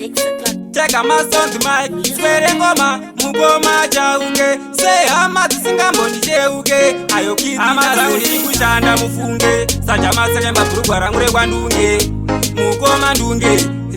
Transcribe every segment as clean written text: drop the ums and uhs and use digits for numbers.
6 o'clock. Tega masonzi mai swere ngoma mukoma chauke sehama dzisingambondicheuke. Ayo hama dzangu, ndiri kushanda mufunge sajamaseke mabhurugwa rangu rekwandunge mukoma ndunge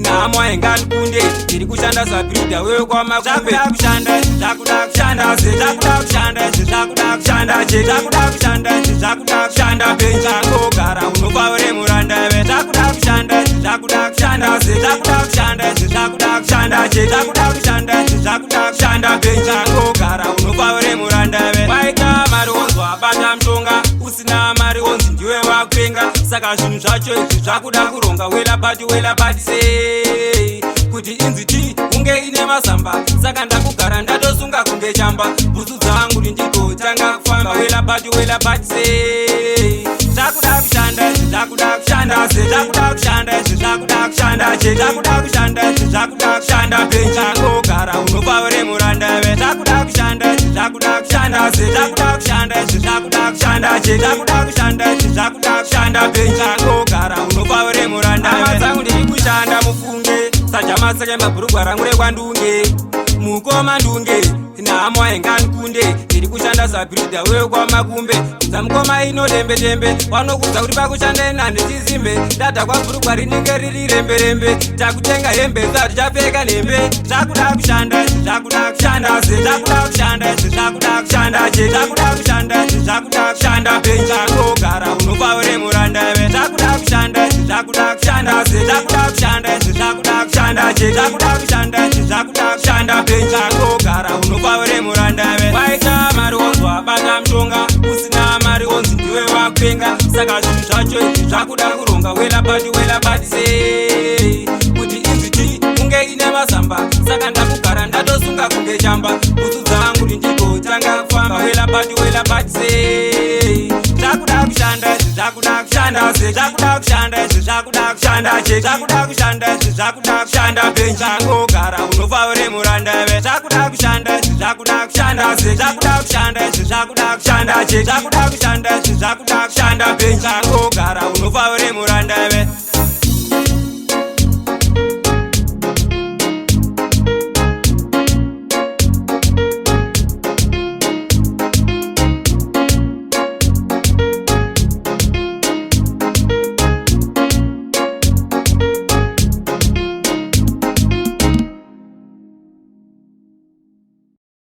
nhamo haingandikunde. Ndiri kushanda sabhirida wekwamakumbe. Kushanda zvakuda kushanda, zvakuda kushanda, zvakuda kushanda, zvakuda kushanda, zvakuda kushanda penjangogara unofa uri muranda ve. Zvakuda kushanda, zvakuda kushanda, zvakuda kushanda, zvakuda kushanda, zvakuda kushanda, zvakuda kushanda penjangogara unofa uri muranda ve. Waita mari onzwa bata mushonga, usina mari onzi ndiwe wakupenga. Saka zvinhu zvacho izvi zvakuda kuronga. Wela pati, wela pati sei kuti inzi ti kunge ine masamba. Saka ndakugara ndatosunga kunge chamba bhutsu dzangu ndigotanga kufamba. Wela pati, wela pati sei zvakuda kushanda, zvakuda kushanda, zvakuda kushanda, zvakuda kushanda, zvakuda kushanda, zvakuda kushanda penjangogara unofa uri muranda ve. Zvakuda kushanda, zvakuda kushanda, zvakuda kushanda, zvakuda kushanda, zvakuda kushanda, zvakuda kushanda penjangogara unofa uri muranda. Hama dzangu, ndiri kushanda mufunge sajamaseke mabhurugwa rangu rekwandunge mukoma ndunge nhamo haingandikunde. Ndiri kushanda sabhirida wekwamakumbe dzamukoma ino dembe dembe vanokudza kuti pakushanda inhande chizimbe ndadhakwa bhurugwa rinenge riri rembe rembe. Takutenga hembe dzatichapfeka nhembe. Zvakuda kushanda, zvakuda kushanda, zvakuda kushanda, zvakuda kushanda, zvakuda kushanda, zvakuda kushanda penjangogara unofa uri muranda ve. Zvakuda kushanda, zvakuda kushanda, zvakuda kushanda, zvakuda kushanda, zvakuda kushanda, zvakuda kushanda penjangogara unofa uri muranda ve. Waita mari onzwa bata mushonga, usina mari onzi ndiwe wakupenga. Saka zvinhu zvacho izvi zvakuda kuronga. Wela pati, wela pati sei kuti inzi ti kunge ine masamba. Saka ndakugara ndatosunga kunge chamba bhutsu dzangu ndigotanga kufamba. Wela pati, wela pati sei zvakuda kushanda, zvakuda kushanda, zvakuda kushanda, zvakuda kushanda, zvakuda kushanda, zvakuda kushanda penjangogara unofa uri muranda ve. Zvakuda kushanda, zvakuda kushanda, zvakuda kushanda, zvakuda kushanda, zvakuda kushanda, zvakuda kushanda penjangogara.